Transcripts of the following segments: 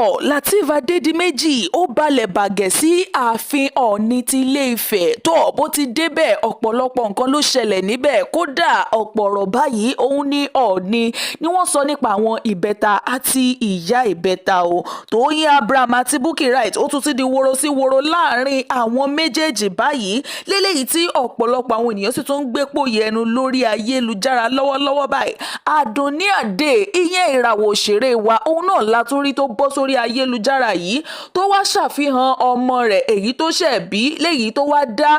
Tó Lateef Adédìméjì, ó balẹ̀ bàgẹ́ sí ààfin Ooni ti Ilé-Ifẹ̀. Tó bó ti débẹ̀, ọ̀pọ̀lọpọ̀ nǹkan ló ṣẹlẹ̀ níbẹ̀. Kódà, ọ̀pọ̀ ọ̀rọ̀ báyìí òun ní Ooni ni wọ́n sọ nípa àwọn ìbẹ́ta àti ìyá ìbẹ́ta o. Tóyìn Abraham àti Bukky Wright, ó tún ti di woro sí woro láàrin àwọn méjèèjì báyìí léléyìí tí ọ̀pọ̀lọpọ̀ àwọn ènìyàn sì tún ń gbé pòyì ẹnu lórí ayélujára lọ́wọ́lọ́wọ́ báyìí. Àdùnní Adé, ìyẹn ìràwọ̀ òṣèré wa, òun náà la tún rí tó bọ́ sórí ayélujára yìí, tó wá ṣàfihàn ọmọ rẹ̀ èyí tó ṣẹ̀ bí, léyìí tó wá dá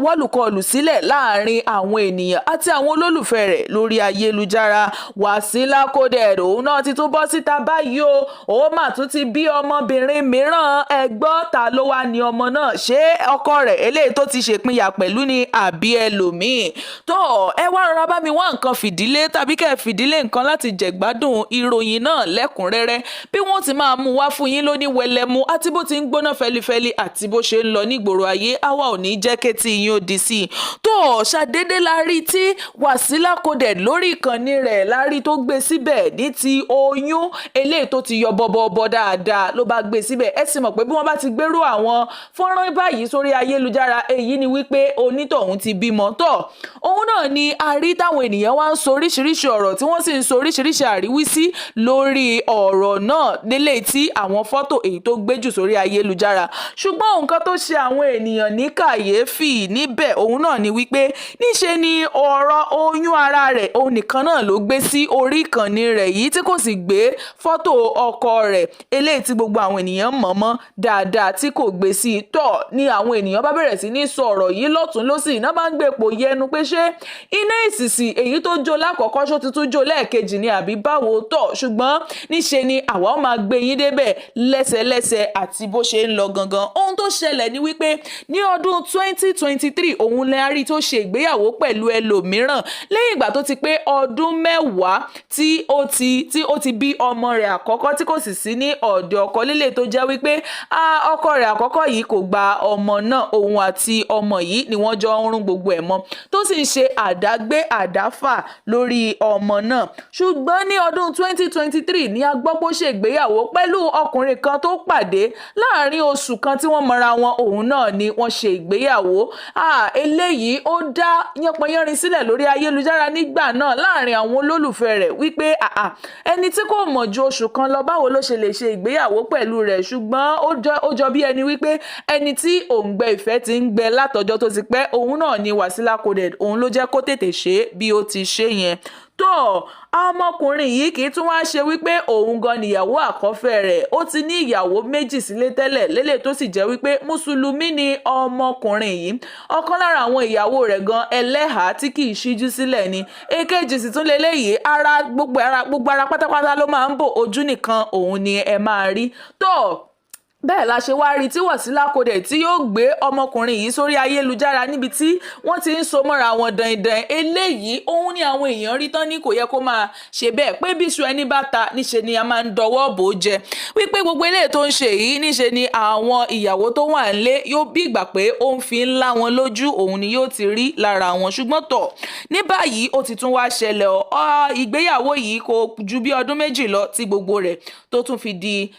wọ́lùkọlù sílẹ̀ láàrin àwọn ènìyàn àti àwọn olólùfẹ́ rẹ̀ lórí ayélujára. Wasila Coded, òun náà ti tún bọ́ síta báyìí o. Ó mà tún ti bí ọmọbìnrin mìíràn. Ẹ gbọ́, ta ló wá ní ọmọ náà? Ṣé ọkọ rẹ̀ eléyìí tó ti ṣèpínyà pẹ̀lú ni, àbí ẹlòmíì? Tó ẹ wá rọra bá mi wá nǹkan fìdílé tàbí kẹ́ ẹ fìdílé nǹkan láti jẹ̀gbádùn ìròyìn náà lẹ́kùnrẹ́rẹ́, bí wọ́n ti máa mú wá fún yín lóní wẹlẹmu àti bó ti ń gbóná fẹlifẹli àti bó ṣe ń lọ nígboro ayé. Àwa ò ní jẹ́ kétí yín ó di sí i. Tó ṣàdédé la rí tí Wasila Coded lórí ìkànnì rẹ̀, la rí tó gbé síbẹ̀ ní ti oyún eléyìí tó ti yọ bọ́bọ́bọ́ dáadáa ló bá gbé síbẹ̀. Ẹ sì mọ̀ pé bí wọ́n bá ti gbérú àwọn fọ́nrán báyìí sórí ayélujára, èyí ni wípé onítọ̀hún ti bímọ. Tọ̀ òun náà ni a rí táwọn ènìyàn wá ń sọ oríṣiríṣi ọ̀rọ̀, tí wọ́n sì ń sọ oríṣiríṣi àríwísí lórí ọ̀rọ̀ náà délé tí àwọn fọ́tò èyí tó gbé jù sórí ayélujára. Ṣùgbọ́n nǹkan tó ṣe àwọn ènìyàn ní kàyéfì níbẹ̀ òun náà ni wípé níṣe ni ọ̀rọ̀ oyún ara rẹ̀ òun nìkan náà ló gbé sí orí ìkànnì rẹ̀ yìí, tí kò sì gbé fọ́tò ọkọ rẹ̀ eléyìí tí gbogbo àwọn ènìyàn mọ̀ mọ́ dáadáa, tí kò gbé sí i. Tọ̀ ni àwọn ènìyàn bá bẹ̀rẹ̀ sí ní sọ ọ̀rọ̀ yìí lọ́tún lọ́sì iná bá ń gbé epo yẹnu pé, ṣé iná ìsìsì èyí tó jó lákọ̀ọ́kọ́, ṣó ti tún jó lẹ́ẹ̀kejì ni, àbí báwo? Tọ̀, ṣùgbọ́n níṣe ni àwa ó máa gbé yín débẹ̀ lẹ́sẹlẹ́sẹ àti bó ṣe ń lọ gangan. Ohun tó ṣẹlẹ̀ ni wípé ní ọdún 2023, òun lè rí tó ṣe ìgbéyàwó pẹ̀lú ẹlòmíràn lẹ́yìn ìgbà tó ti pé ọdún 10 tí ó ti bí ọmọ rẹ̀ àkọ́kọ́, tí kò sì sí ní ọ̀dọ̀ ọkọ lílé, tó jẹ́ wípé ọkọ rẹ̀ àkọ́kọ́ yìí kò gba ọmọ náà. Òun àti ọmọ yìí ni wọ́n jọ ń rún gbogbo ẹ̀ mọ́, tó sì ń ṣe àdágbé àdáfà lórí ọmọ náà. Ṣùgbọ́n ní ọdún 2023 ní a gbọ́ pé ó ṣe ìgbéyàwó pẹ̀lú ọkùnrin kan tó pàdé láàrin oṣù kan tí wọ́n mọra wọn. Òun náà ni wọ́n ṣe ìgbéyàwó. Eléyìí ó dá yánpọnyánrin sílẹ̀ lórí ayélujára nígbà náà láàrin àwọn olólùfẹ́ rẹ̀ wípé ẹni tí kò mọ̀ ju oṣù kan lọ, báwo ló ṣe lè ṣe ìgbéyàwó pẹ̀lú rẹ̀? Ṣùgbọ́n ó jọ bí ẹni wípé ẹni tí òǹgbẹ ìfẹ́ ti ń gbẹ látọjọ́ tó ti pẹ́, òun náà ni Wasila Coded. Òun ló jẹ́ kó tètè ṣe bí ó ti ṣe yẹn. Tó ọmọkùnrin yìí kì í tún wá ṣe wípé òun gan níyàwó àkọ́fẹ́ rẹ̀. Ó ti ní ìyàwó méjì sílé tẹ́lẹ̀ lélẹ̀, tó sì jẹ́ wípé mùsùlùmí ni ọmọkùnrin yìí. Ọ̀kan lára àwọn ìyàwó rẹ̀ gan, ẹlẹ́hàá tí kì í ṣíjú sílẹ̀ ni. Èkejì sì tún leléyìí, ara gbogbo ara, gbogbo ara pátápátá ló máa ń bò, ojú nìkan òun ni ẹ máa rí. Tó bẹ́ẹ̀ la ṣe wá rí tí Wasila Coded tí yóò gbé ọmọkùnrin yìí sórí ayélujára níbi tí wọ́n ti ń so mọ́ra wọn dandan. Eléyìí òun ni àwọn èèyàn rí tán ní kò yẹ kó máa ṣe bẹ́ẹ̀, pé bí iṣu ẹni bá ta, níṣe ni a máa ń dọwọ́ bò ó jẹ, wípé gbogbo eléyìí tó ń ṣe yìí, níṣe ni àwọn ìyàwó tó wà nílé yóò bí ìgbà pé ó ń fi ńlá wọn lójú, òun ni yóò ti rí lára wọn. Ṣùgbọ́n tọ̀, ní báyìí ó ti tún wá ṣẹlẹ̀ ọ. Ìgbéyàwó yìí kò ju bí ọdún 2 lọ tí gbogbo rẹ̀ tó tún fi di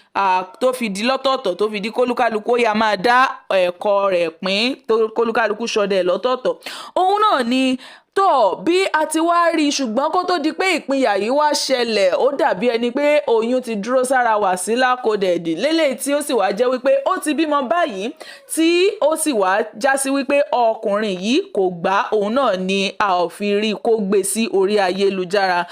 tó fi di lọ́tọ̀ọ̀tọ̀, tó fi di kólúkálukú ó yá máa dá ẹ̀kọ́ rẹ̀ pín, tó kólúkálukú ṣọdẹ lọ́tọ̀ọ̀tọ̀. Òun náà ni tó bí a ti wá rí i. Ṣùgbọ́n kó tó di pé ìpínyà yìí wá ṣẹlẹ̀, ó dàbí ẹni pé oyún ti dúró sára Wasila Coded lélẹ́yìí, tí ó sì wá jẹ́ wípé ó ti bímọ báyìí, tí ó sì wá já sí wípé ọkùnrin yìí kò gbà. Òun náà ni a ò fi rí kó gbé sí orí ayélujára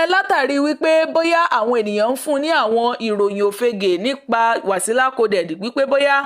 látàrí wípé bóyá àwọn ènìyàn ń fún ní àwọn ìròyìn òfegè nípa Wasila Coded, wípé bóyá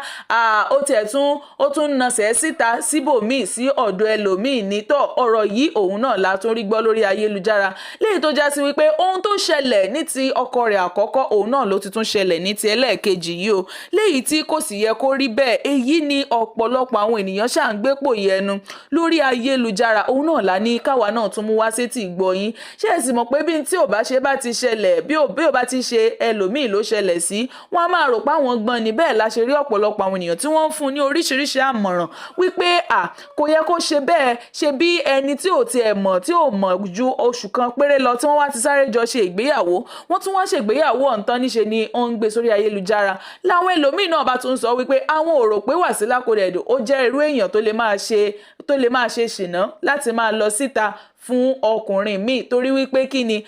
ó tiẹ̀ tún ó tún nasẹ̀ síta síbòmíì, sí ọ̀dọ̀ ẹlòmíì ní. Tọ́ ọ̀rọ̀ yìí òun náà la tún rí gbọ́ lórí ayélujára, léyìí tó já sí wípé ohun tó ṣẹlẹ̀ ní ti ọkọ rẹ̀ àkọ́kọ́, òun náà ló ti tún ṣẹlẹ̀ ní ti ẹlẹ́ẹ̀kejì yìí o, léyìí tí kò sì yẹ kó rí bẹ́ẹ̀. Èyí ni ọ̀pọ̀lọpọ̀ àwọn ènìyàn ṣà ń gbé pò yẹnu lórí ayélujára. Òun náà la ní káwa náà tún mú wá sétí ìgbọ́ yín. Ṣé ẹ sì mọ̀ pé bí tí ò bá ṣe bá ti ṣẹlẹ̀, bí ò bá ti ṣe ẹlòmíì ló ṣẹlẹ̀ sí, wọ́n á máa rò pé àwọn gbọ́n ni. Bẹ́ẹ̀ la ṣe rí ọ̀pọ̀lọpọ̀ àwọn ènìyàn tí wọ́n ń fún ní oríṣiríṣi àmọ̀ràn wípé à kò yẹ kó ṣe bẹ́ẹ̀, ṣe bí ẹni tí ò tiẹ̀ mọ̀, tí ò mọ̀ ju oṣù kan péré lọ, tí wọ́n wá ti sáré jọ ṣe ìgbéyàwó. Wọ́n tún wá ṣègbéyàwó ọ̀ǹtán, níṣe ni ó ń gbé sórí ayélujára. Láwọn ẹlòmíín náà bá tún sọ wípé àwọn ò rò pé Wasila Coded ó jẹ́ irú èèyàn tó lè máa ṣe ṣìnà láti máa lọ síta fún ọkùnrin míì, torí wípé kí ni,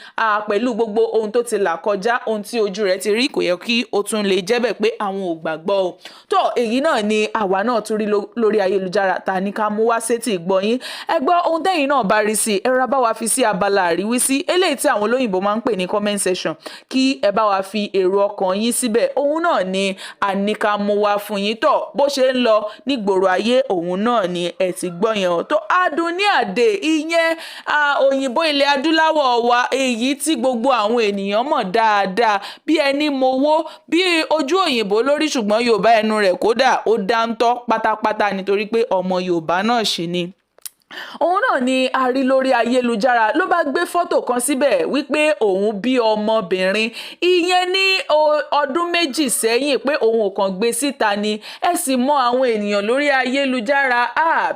pẹ̀lú gbogbo ohun tó ti là kọjá, ohun tí ojú rẹ̀ ti rí, kò yẹ kí ó tún lè jẹ́ bẹ́ẹ̀, pé àwọn ò gbàgbọ́ o. Tó èyí náà ni àwa náà tún rí lórí ayélujára ta ní ká mú wá sétí ìgbọ́yín. Ẹ gbọ́, ohun tẹ́yìn náà bá rí sí, ẹ rọra bá wa fi sí abala àríwísí, eléyìí tí àwọn olóyìnbó máa ń pè ní comment section, kí ẹ bá wa fi èrò ọkàn yín síbẹ̀. Òun náà ni àní ká mú wá fún yín. Tó bó ṣe ń lọ nígboro ayé, òun náà ni ẹ ti gbọ́ yẹn o. Tó Adùnní Àdè, ìyẹn òyìnbó ilẹ̀ adúláwọ̀ wa, èyí tí gbogbo àwọn ènìyàn mọ̀ dáadáa bí ẹni mowó, bí ojú òyìnbó lórí, ṣùgbọ́n Yorùbá ẹnu rẹ̀ kódà ó dáńtọ́ pátápátá, nítorí pé ọmọ Yorùbá náà sì ni. Òun náà ni a rí lórí ayélujára ló bá gbé fọ́tò kan síbẹ̀ wípé òun bí ọmọbìnrin, ìyẹn ní ọdún 2 sẹ́yìn, pé òun ò kàn gbé síta ni. Ẹ sì mọ àwọn ènìyàn lórí ayélujára,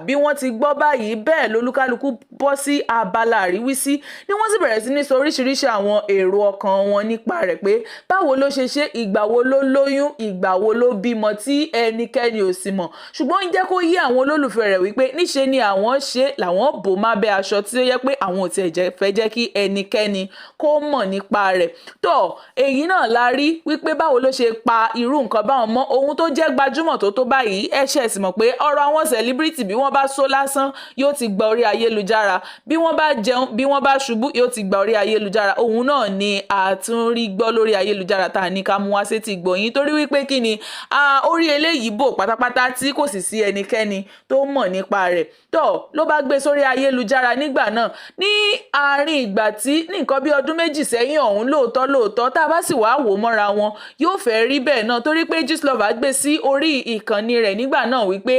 bí wọ́n ti gbọ́ báyìí, bẹ́ẹ̀ lolúkálukú bọ́ sí abala àríwísí, ni wọ́n sì bẹ̀rẹ̀ sí ní sọ oríṣiríṣi àwọn èrò ọkàn wọn nípa rẹ̀, pé báwo ló ṣe ṣe, ìgbà wo ló lóyún, ìgbà wo ló bímọ tí ẹnikẹ́ni ò sì mọ̀. Ṣùgbọ́n ń jẹ́ kó yé àwọn olólùfẹ́ rẹ̀ wípé níṣe ni àwọn ṣe làwọn bò má bẹ́ aṣọ, tí ó yẹ pé àwọn ò tiẹ̀ fẹ́ jẹ́ kí ẹnikẹ́ni kó mọ̀ nípa rẹ̀. Tó èyí náà la rí wípé báwo ló ṣe pa irú nǹkan báwọn mọ́, ohun tó jẹ́ gbajúmọ̀ tó tó báyìí. Ẹ ṣe sì mọ̀ pé ọ̀rọ̀ àwọn celebrity, bí wọ́n bá sọ lásán, yóò ti gba orí ayélujára. Bí wọ́n bá jẹun, bí wọ́n bá ṣubú, yóò ti gba orí ayélujára. Òun náà ni àtúnrí gbọ́ lórí ayélujára tá a ní ká mú wá sétí gbọ̀yìn, torí wípé kí ni, orí eléyìí bò pátápátá tí kò sì sí ẹnikẹ́ni tó mọ̀ nípa rẹ̀. Tó ló bá gbé sórí ayélujára nígbà náà, ní àárín ìgbà tí ní nǹkan bí ọdún 2 sẹ́yìn ọ̀hún. Lóòótọ́ lóòótọ́, tá a bá sì wá wò mọ́ra wọn, yóò fẹ́ rí bẹ́ẹ̀ náà, torí pé Gistlover gbé sí orí ìkànnì rẹ̀ nígbà náà wípé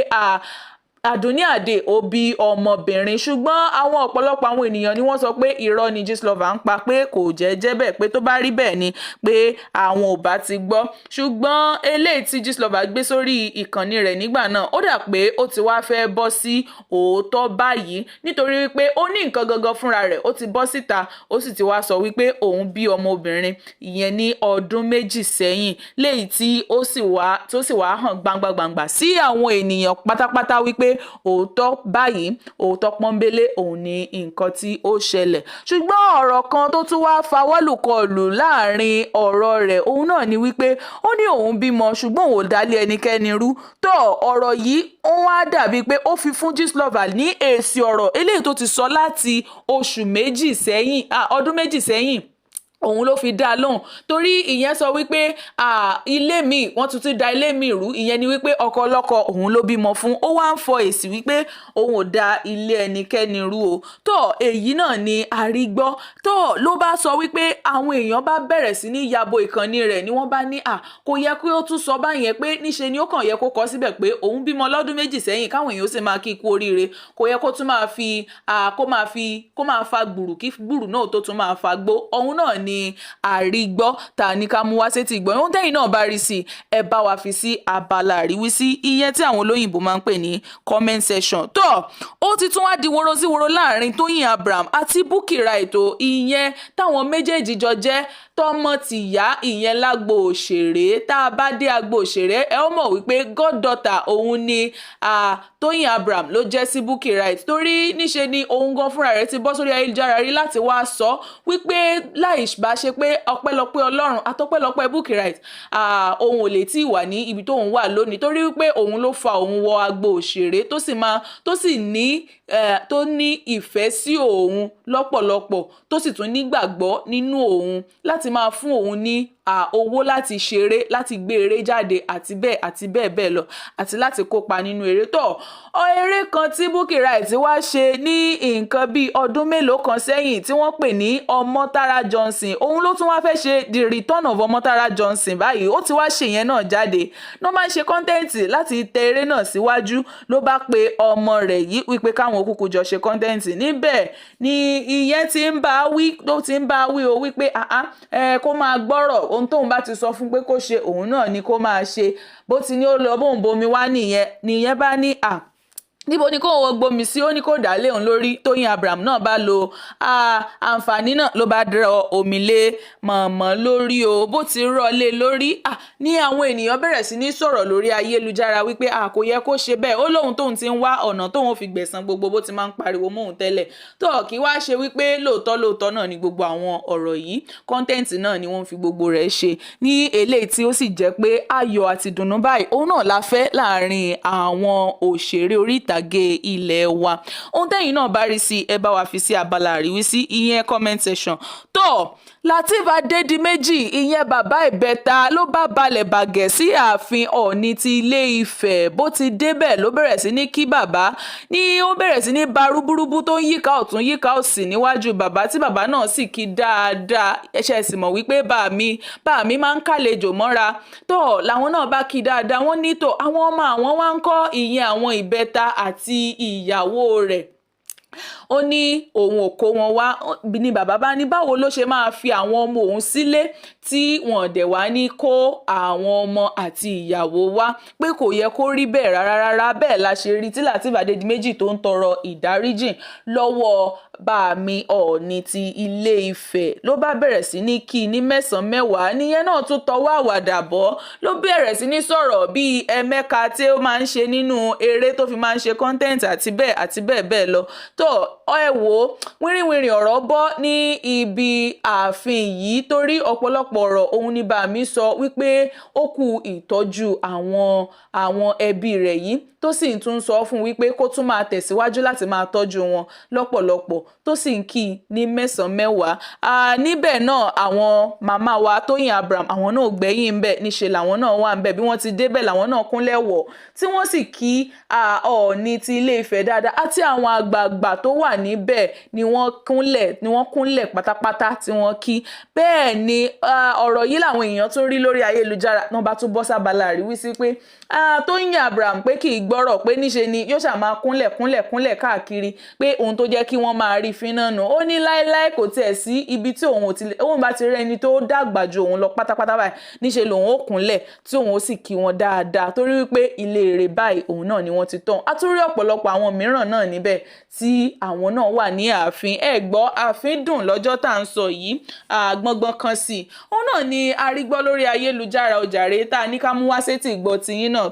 Àdùnní Àdè ó bí ọmọbìnrin. Ṣùgbọ́n àwọn ọ̀pọ̀lọpọ̀ àwọn ènìyàn ni wọ́n sọ pé irọ́ ni Gistlover ń pa, pé kò jẹ́ jẹ́ bẹ́ẹ̀, pé tó bá rí bẹ́ẹ̀ ni pé àwọn ò bá ti gbọ́. Ṣùgbọ́n eléyìí tí Gistlover gbé sórí ìkànnì rẹ̀ nígbà náà, ó dà pé ó ti wá fẹ́ bọ́ sí òótọ́ báyìí, nítorí wípé ó ní nǹkan gangan fúnra rẹ̀, ó ti bọ́ síta, ó sì ti wá sọ wípé òun bí ọmọbìnrin, ìyẹn ní ọdún 2 sẹ́yìn, léyìí tí ó sì wá tó sì wá hàn gbangba gbangba sí àwọn ènìyàn pátápátá wípé òótọ́ báyìí, òótọ́ pọ́nbélé òun ni nǹkan tí ó ṣẹlẹ̀. Ṣùgbọ́n ọ̀rọ̀ kan tó tún wá fawọ́lùkọlù láàrin ọ̀rọ̀ rẹ̀, òun náà ni wípé ó ní òun bímọ, ṣùgbọ́n òun ò dálé ẹnikẹ́ni rú. Tó ọ̀rọ̀ yìí, ó wá dàbí pé ó fi fún Gistlover ní èsì ọ̀rọ̀ eléyìí tó ti sọ láti oṣù 2 sẹ́yìn, ọdún 2 sẹ́yìn, òun ló fi dá a lóhùn, torí ìyẹn sọ wípé ilé mi, wọ́n tún ti da ilé mi rú. Ìyẹn ni wípé ọkọ ọlọ́kọ òun ló bímọ fún. Ó wá ń fọ èsì wípé òun ò da ilé ẹnikẹ́ni rú o. Tó èyí náà ni àrígbọ́ tó ló bá sọ wípé àwọn èèyàn bá bẹ̀rẹ̀ sí ní yabo ìkànnì rẹ̀, ni wọ́n bá ní à kò yẹ kí ó tún sọ báyẹn, pé níṣe ni ó kàn yẹ kó kọ síbẹ̀ pé òun bímọ lọ́dún 2 sẹ́yìn, káwọn èèyàn ó sì máa kí ikú oríire. Kò yẹ kó tún máa fi kó máa fi kó máa fa gbùrù, kí gbùrù náà tó tún máa fa gbó. Òun náà ni àrígbọ́ ta ní ká mú wá sétí ìgbọ́. Ohun tẹ́yìn náà bá rí sí, ẹ bá wa fi sí abala àríwísí, ìyẹn tí àwọn olóyìnbó máa ń pè ní comment section. Tó ó ti tún wá di woro sí woro láàrin Tóyìn Abraham àti Bukky Wright, ìyẹn táwọn méjèèjì jọ jẹ́ tọmọ tìyá, ìyẹn lágbo òṣèré. Tá a bá dé agbo òṣèré, ẹ ó mọ̀ wípé goddaughter òun ni Tóyìn Abraham ló jẹ́ sí Bukky Wright, torí níṣe ni òun gan fúnra rẹ̀ ti bọ́ sórí ayélujára rí láti wá sọ wípé láì bá ṣe pé ọpẹ́lọpẹ́ Ọlọ́run àtọpẹ́lọpẹ́ Bukky Wright, òun ò lè tí ì wà ní ibi tóun wà lónìí, torí wípé òun ló fa òun wọ agbo òṣèré, tó sì máa tó sì ní tó ní ìfẹ́ sí òun lọ́pọ̀lọpọ̀, tó sì tún nígbàgbọ́ nínú òun láti máa fún òun ní owó láti ṣeré, láti gbé eré jáde, àti bẹ́ẹ̀ àti bẹ́ẹ̀ bẹ́ẹ̀ lọ, àti láti kópa nínú eré. Tó eré kan tí Bukky Wright wá ṣe ní nǹkan bíi ọdún mélòó kan sẹ́yìn tí wọ́n pè ní Ọmọ́tárá Johnson, òun ló tún wá fẹ́ ṣe The Return of Ọmọ́tárá Johnson báyìí. Ó ti wá ṣe yẹn náà jáde ló máa ń ṣe content láti tẹ eré náà síwájú. Ló bá pe ọmọ rẹ̀ yìí wípé káwọn kúkú jọ ṣe content níbẹ̀ ni. Ìyẹn ti ń bá wí, ló ti ń bá wí o, wípé kó máa gbọ́rọ̀, ohun tóun bá ti sọ fún pé kó ṣe, òun náà ni kó máa ṣe. Bó ti ní ó lọ bóun bomi wá nìyẹn. Nìyẹn bá ní à Níbo ni kóun gbomi sí? Ó ní kó dà á lé òun lórí. Tóyìn Abraham náà bá lo àǹfààní náà, ló bá rọ omi lé mọ̀mọ́ lórí o. Bó ti rọ́ lé lórí ní àwọn ènìyàn bẹ̀rẹ̀ sí ní sọ̀rọ̀ lórí ayélujára wípé a kò yẹ kó ṣe bẹ́ẹ̀. Ó lóun tóun ti ń wá ọ̀nà tóun fi gbẹ̀san gbogbo bó ti máa ń pariwo móun tẹ́lẹ̀ tó kí wá ṣe, wípé lóòótọ́ lóòótọ́ náà ni gbogbo àwọn ọ̀rọ̀ yìí, content náà ni wọ́n fi gbogbo rẹ̀ ṣe ní eléyìí, tí ó sì jẹ́ pé ayọ̀ àti ìdùnnú báyìí òun náà la fẹ́ láàrin àwọn òṣèré orí ìtàgé ilé wa. Ohun tẹ́yìn náà bá rí sí, ẹ bá wa fi sí abala àríwísí, ìyẹn comment section. Tó Lateef Adédìméjì, ìyẹn bàbá ìbẹ́ta, ló bá balẹ̀ bàgẹ́ sí ààfin Ọ̀ọ̀ni ti Ilé Ifẹ̀. Bó ti débẹ̀, ló bẹ̀rẹ̀ sí ní kí bàbá, ní ó bẹ̀rẹ̀ sí ní ba rúbúrúbú, tó ń yíká ọ̀tún yíká òsì níwájú bàbá, tí bàbá náà sì kí dáadáa. Ẹṣẹ́ sì mọ̀ wípé bàmí máa ń kàlejò mọ́ra. Tó làwọn náà bá kí dáadáa, wọ́n ní tó àwọn ọmọ àwọn wá ń kọ́, ìyẹn àwọn ìbẹ́ta àti ìyàwó rẹ̀. Ó ní òun ò kó wọn wá ní. Bàbá bá ní báwo ló ṣe máa fi àwọn ọmọ òun sílé tí wọn dẹ̀ wá ní kó àwọn ọmọ àti ìyàwó wá, pé kò yẹ kó rí bẹ́ẹ̀ rárá rárá. Bẹ́ẹ̀ la ṣe rí tí Lateef Adédìméjì tó ń tọrọ ìdáríjìn lọ́wọ́ bàmí Ọọ̀ni ti Ilé Ifẹ̀. Ló bá bẹ̀rẹ̀ sí ní kí ní mẹ́sàn-án mẹ́wàá, níyẹn náà tún tọwọ́ àwàdà bọ́, ló bẹ̀rẹ̀ sí ní sọ̀rọ̀ bíi ẹ̀mẹ́ka tí ó máa ń ṣe nínú eré tó fi máa ń ṣe content, àti bẹ́ẹ̀ àti bẹ́ẹ̀ bẹ́ẹ̀ lọ. Tó ẹ wò ó, wínrìnwínrìn ọ̀rọ̀ bọ́ ní ibi ààfin yìí, torí ọ̀pọ̀lọpọ̀ ọ̀rọ̀ òun ni bàmí sọ wípé ó kú ìtọ́jú àwọn ẹbí rẹ̀ yìí, tó sì tún sọ fún wípé kó tún máa tẹ̀síwájú láti máa tọ́jú wọn lọ́pọ̀lọpọ̀, tó sì ń kí i ní mẹ́sàn-án mẹ́wàá. Níbẹ̀ náà, àwọn màmá wa Tóyìn Abraham, àwọn náà gbẹ̀yìn ń bẹ̀. Níṣẹ́ làwọn náà wà ń bẹ̀. Bí wọ́n ti débẹ̀, làwọn náà kúnlẹ̀ wọ̀, tí wọ́n sì kí Ọọ̀ni ti Ilé Ifẹ̀ dáadáa, àti àwọn àgbààgbà tó wà níbẹ̀ ni wọ́n kúnlẹ̀ pátápátá tí wọ́n kí. Bẹ́ẹ̀ ni ọ̀rọ̀ yìí làwọn èèyàn tún rí lórí ayélujára náà, bá tún bọ́ sábàlá àríwísí pé Tóyìn Abraham, pé kì í gbọ́rọ̀, pé níṣe ni yóò ṣáà máa kúnlẹ̀ kúnlẹ̀ kúnlẹ̀ káàkiri, pé ohun tó jẹ́ kí wọ́n máa rí fín náà nù. Ó ní láéláé, kò tiẹ̀ sí ibi tí òun ò ti òun bá ti rí ẹni tó dàgbà ju òun lọ pátápátá báyìí, níṣe lòun ó kúnlẹ̀ tí òun ó sì kí wọn dáadáa, torí wípé ilé rẹ̀ báyìí òun náà ni wọ́n ti tán. A tún rí ọ̀pọ̀lọpọ̀ àwọn mìíràn náà níbẹ̀ tí àwọn náà wà ní ààfin. Ẹ gbọ́, ààfin dùn lọ́jọ́ tá à ń sọ yìí, gbọ́ngbọ́n kan sí òun náà ni a rí gbọ́ lórí ayélujára. Ọjàre tá a ní ká mú wá sétí ìgbọ́ tiyín náà.